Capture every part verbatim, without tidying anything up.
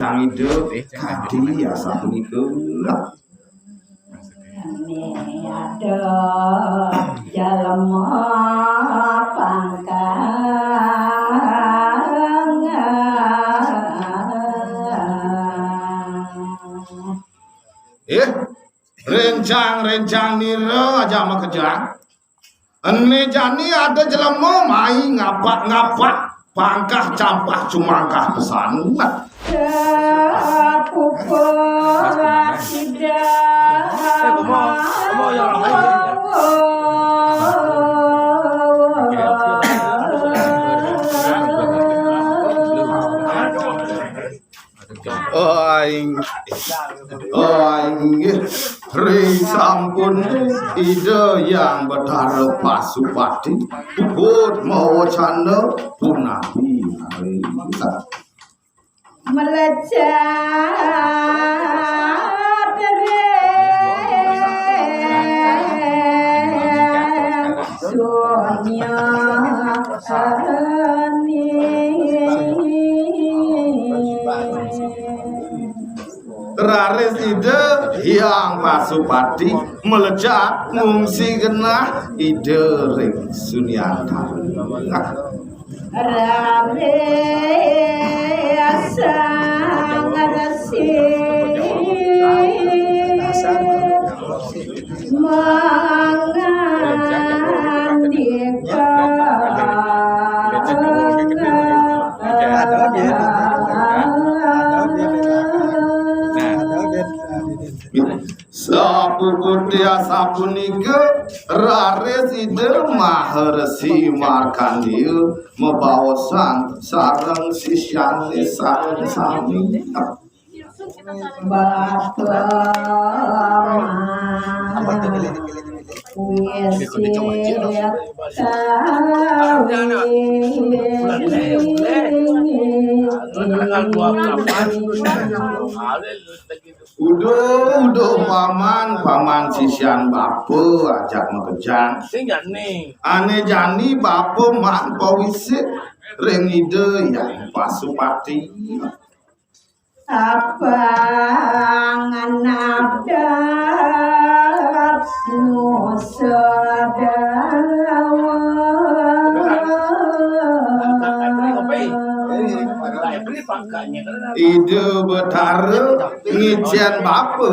Sang Ida kadi asapunika. Ini ada jalma pangkang. Eh, rencang-rencang nira aja makejang. Ene jani ada jelema mai ngapak-ngapak pangkah campah cumangkah pesan. Oh, inggih. Ri sampun Ida Hyang Betara Pasupati puput mawa canda punapi. Melecat ring sunya seni. Raris Ida Hyang Pasupati melecat ngungsi genah Ida ring Sunyantara. Raris Sang Resi mangandika. Sapuputi asapunika, raris Ida Maharesi Markandeya mabaosan sareng sisyané sareng sami. Bapa wis Uduh, uduh, paman, paman sisian bapa ajak makejang. Ané jani bapa maan pawisik ring Ida Hyang Pasupati. Apang nabdab nusa dawa. Ida Betara ngicén bapa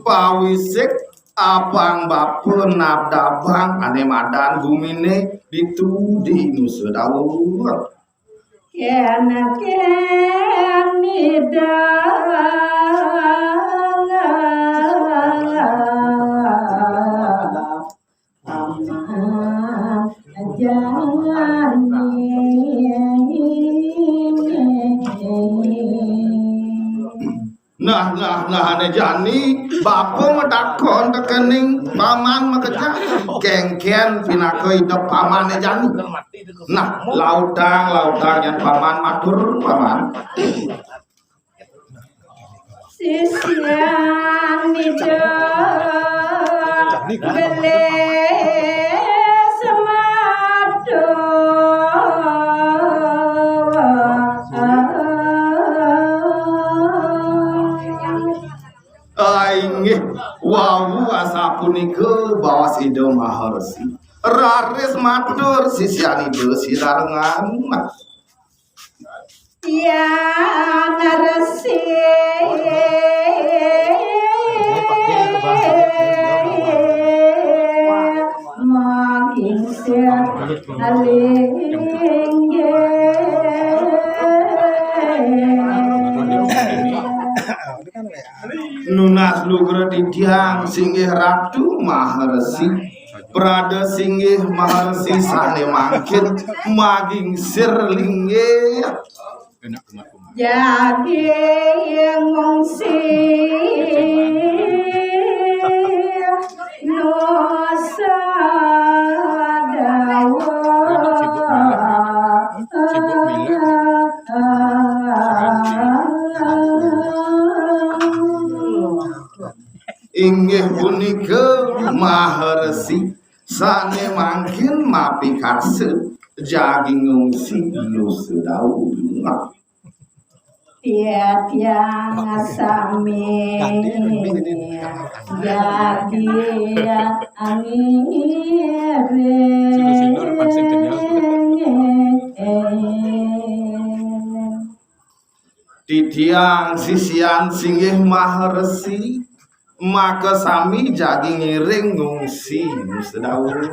pawisik apang bapa nabdabang ané madan guminé ditu di Nusa Dawa. Kén kén Ida Amat jani. Nah, nah, nah, ané jani, bapa matakon tekening paman makejang, kénkén pinaka Ida pamané jani. Nah, lautang, lautang yan paman matur, paman. Sisian Ida gelis matur. Ah, inggih, wau asapunika baos Ida Maharesi. Raris matur sisian Ida sinarengan. Yan Resi magingsir linggih. Nunas lugra titiang singgih Ratu Maharesi. Prada singgih Maharesi sané mangkin magingsir linggih. Jaging ngungsi Nusa Dawa. Inggih punika Maharesi sané mangkin mapikarsa jaging ngungsi Nusa Dawa. Tiang sami jadi angin. Titiang sisian singgih Maha Resi, maka sami jagi ngiring ngungsi sedawuh.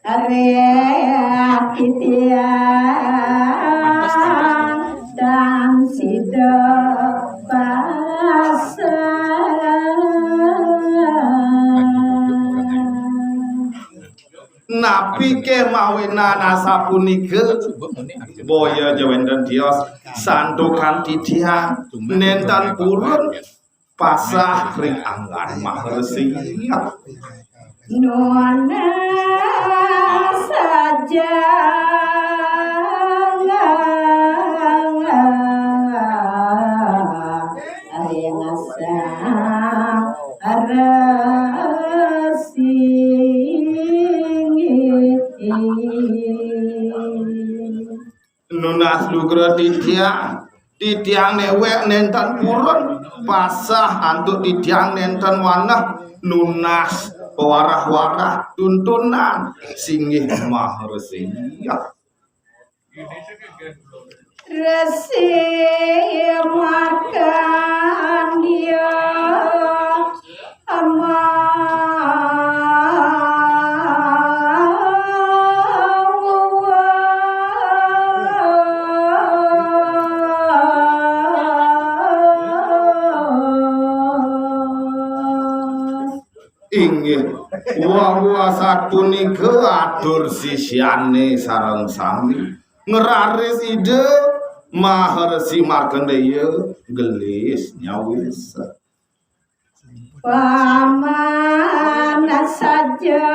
Arep titiang tan sida pasang. Napi ké mawinan asapunika? Boya ja wénten tios, santukan titiang nénten purun pasah ring anggan Maha Resi. Nunas saja ring Sang Resi. Nunas lugra titiang, titiang néwék nénten purun pasah antuk titiang nénten waneh nunas pawarah-warah tuntunan singgih Maha Resi. Resi Markandia. Inggih, wau sapunika atur sisyané sareng sami ngraris Ida Maharesi Markandeya gelis nyawis. Paman saja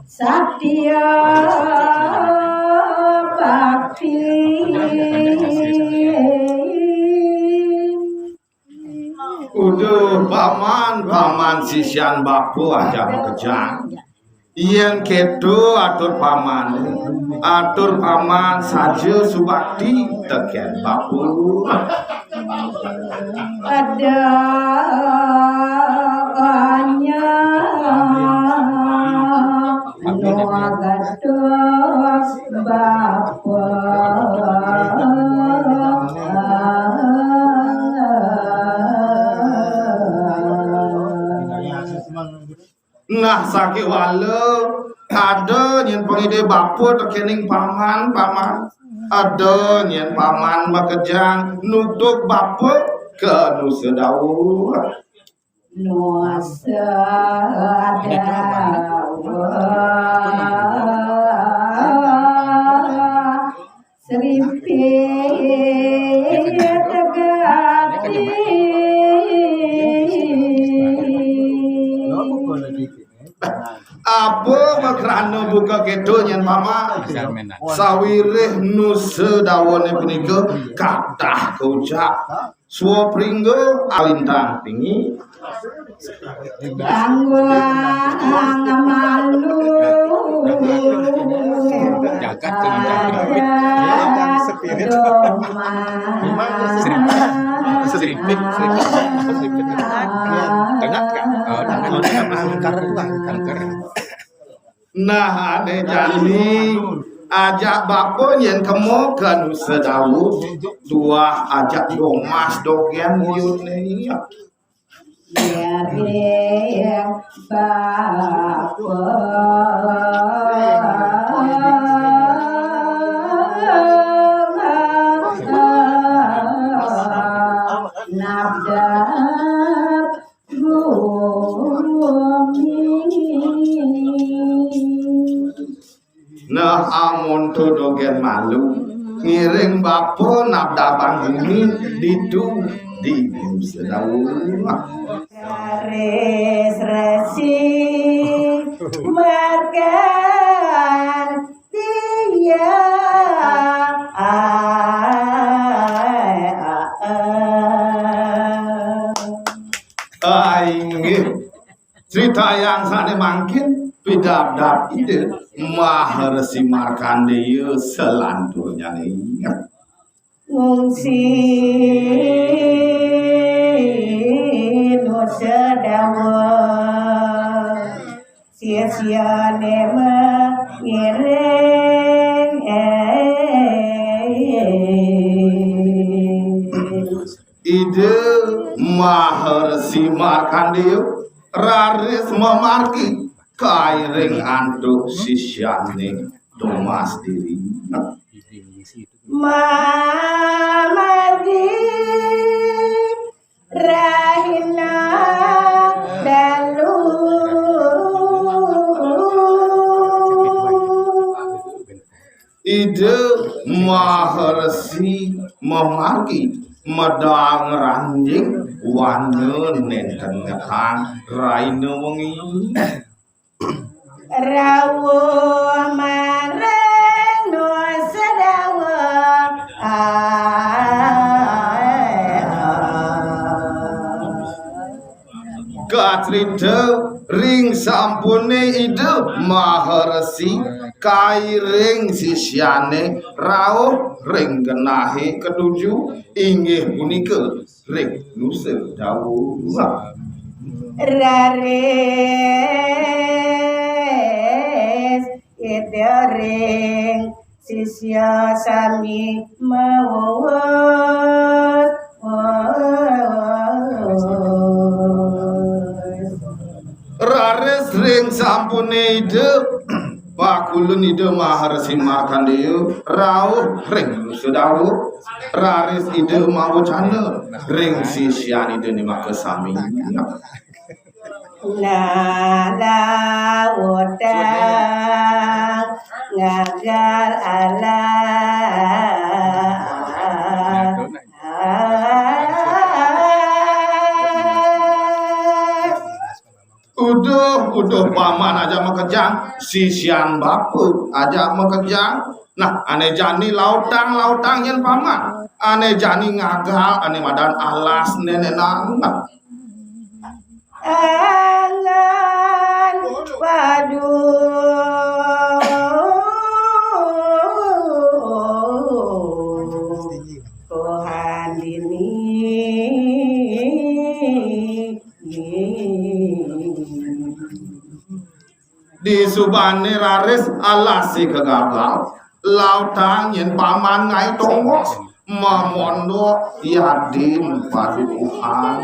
satya bakti. Uduh, paman, paman sisyan bapa aja makejang. Yén kéto atur pamané, atur paman saja subakti tekén bapa. Ada banyak nuagatos bapa. Nah, sakéwala ada nyén pangidih bapa tekéning paman, paman. Ada nyén paman makejang nutug bapa ka nusa dawuh. Nusa dawuh. Srimpit tegati. Apa makrana buka kéto nyén paman? Sawiréh nusa dawuhné punika kathah kaujak. Swapringga alintang tinggi. Tangguang malu. Jagat dengan jagat. Spirit. Domah. Spirit. Spirit. Spirit. Tengah, Kak. Oh, tengah. Angker tuh, angker. Nah, ané jani ajak bapa nyén kema ka nusa dawuh, tuah ajak domas dogén yuné. Ngiring bapa nabdab bumi. Nah, amonto dogén malu, ngiring bapa nabdabang bumi ditu di nusa dawuh. Garis resi markan dia. Ah, inggih. Critayang sané mangkin, pidabdab Ida Maharesi Markandeya salanturnyané. Ngungsi nu sedawa, sisyané mangiring. Ida Maharesi Markandeya raris mamargi kairing antuk sisyané tumas diri. Mamargi rahina dalu. Ida Maharesi mamargi medal ngranjing wana nénten ngetang rahina wengi. Rawuh marang nu sedawa. Kacrita ring sampuné Ida Maharesi kairing sisyané rauh ring genahé katuju, inggih punika ring Nusa Dawa. Raris Ida ring sisya sami mawuwus. Raris ring sampuné Ida, pakulun Ida Maharesi Markandeya rauh ring Nusa Dawa. Raris Ida mawacana ring sisyan Ida né makasami. Nah, lautang ngagal alas. Uduh, uduh paman ajak makejang, sisyan bapa ajak makejang. Nah, ané jani lautang, lautang nyén paman. Ané jani ngagal, ané madan alas nénénan. Nah. Angan padu Tuhan dini. Disubané raris alasé kagagal, lautang nyén paman ngaé tongos mamondok yadin padukuhan.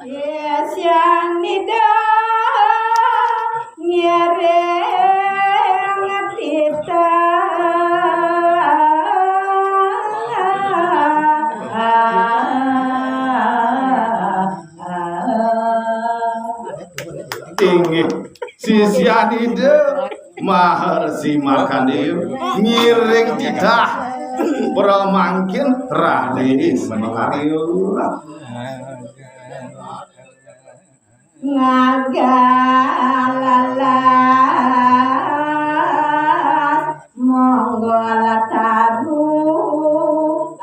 Yesyanida ngiring titah. Inggih, sisyan Ida Maharsi Markandeya ngiring titah pramangkin raris makarya. Ngagal alas, monggo latabu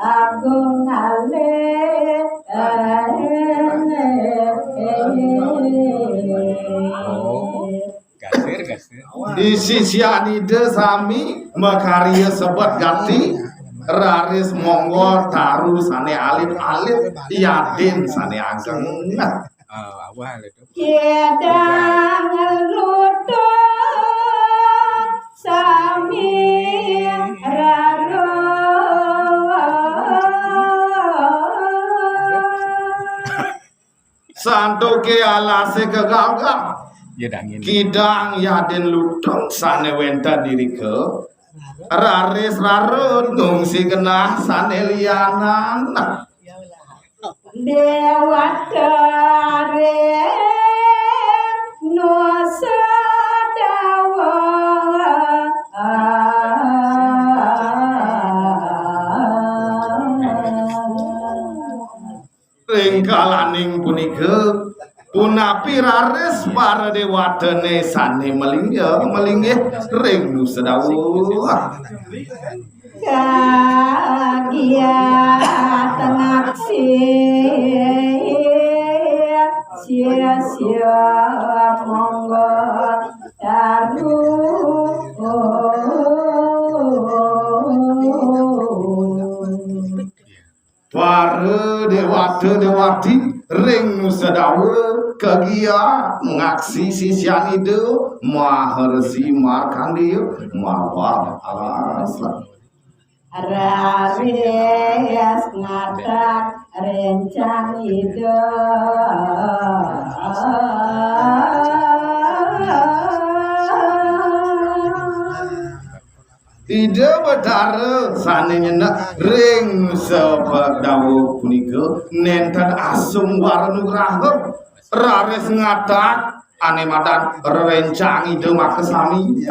agung ngalih. Oh, gasir, gasir. Di sisyan Ida sami makarya sebet gati, raris monggo taru sané alit-alit, yadin sané ageng. Ah, awal itu. Kidang lutung sami raro. Santuké alasé kagagal. Ya, dangin. Kidang yadin lutung sané wénten irika raris rarut ngungsi genah sané lianan. Déwata ring Nusa Dawa. Ring kalaning punika, punapi raris para déwatané sané malingga-, malinggih ring Nusa Dawa? Kagiat ngaksi, sia-sia monggo taru. Para déwata déwati ring Nusa Dawa kagiat ngaksi sisian Ida Maharsi Markandeya mawar alas. Raris ngatak rencang Ida. Ida Betara sané nyenek ring Nusa Dawa punika nénten asung wara nugraha, raris ngatak ané madan rerencang Ida makasami.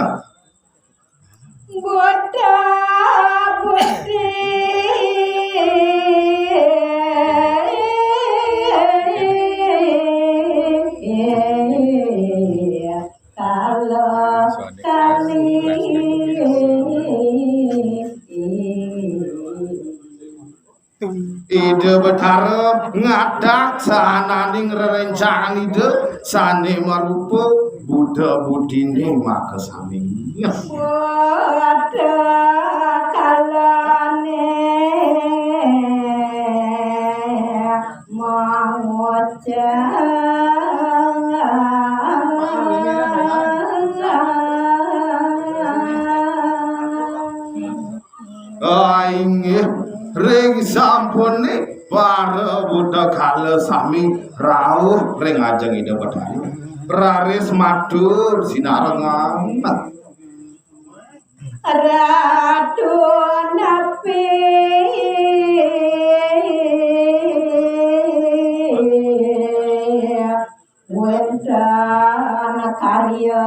Buta budi kala kali. Ida Betara ngadak sahananing rerencangan Ida sané marupa buta budiné makasami. Buta kalané mangucap. Ah, inggih, ring sampuné para buta kala sami rauh ring ajeng Ida Betara. Raris matur sinarengan. Ratu napi wénten karya.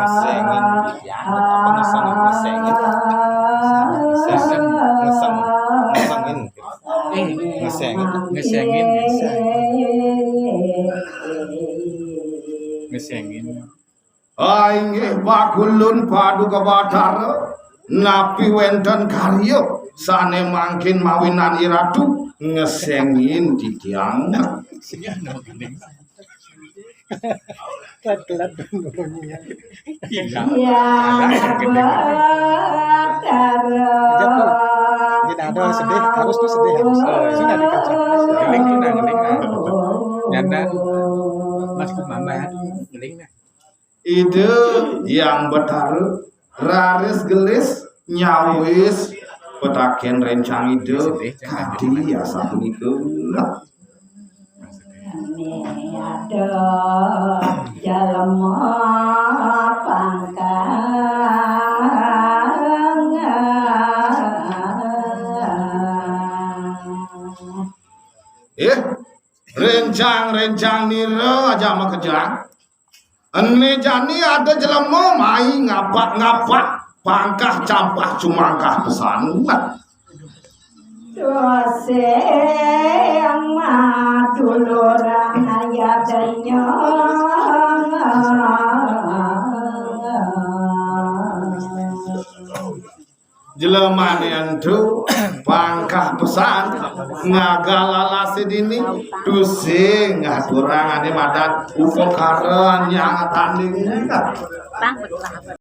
Ngesengin, ya, apa ngesengin, ngesengin? Ngeseng, ngeseng, ngesengin. Eh, ngesengin, ngesengin, ngeseng. Ngesengin. Ah, inggih, Pakulun Paduka Batara, napi wénten karya sané mangkin mawinan Iratu ngesengin titiang? Telat-telat ngomongnya. Iya. Ya, Batara. Aja tuh. Tidak ada sedih, harus tuh sedih, harus. Oh, iya. Sudah dikacau. Ngeling tuh, nah, ngeling, nah. Nyanda. Mas Kumama, ngeling, nah. Ida Hyang Betara raris gelis nyawis petakén rencang Ida kadi asapunika. Ada jalma pangkang. Eh, rencang-rencang nira aja makejang. Ené jani ada jelema mai ngapak-ngapak pangkah campah cumangkah pesan. Doa sing madulurang ayadnya. Jelemané ento pangkah pesan ngagal alasé dini, tusing ngaturang ané madan upakara nyangataning.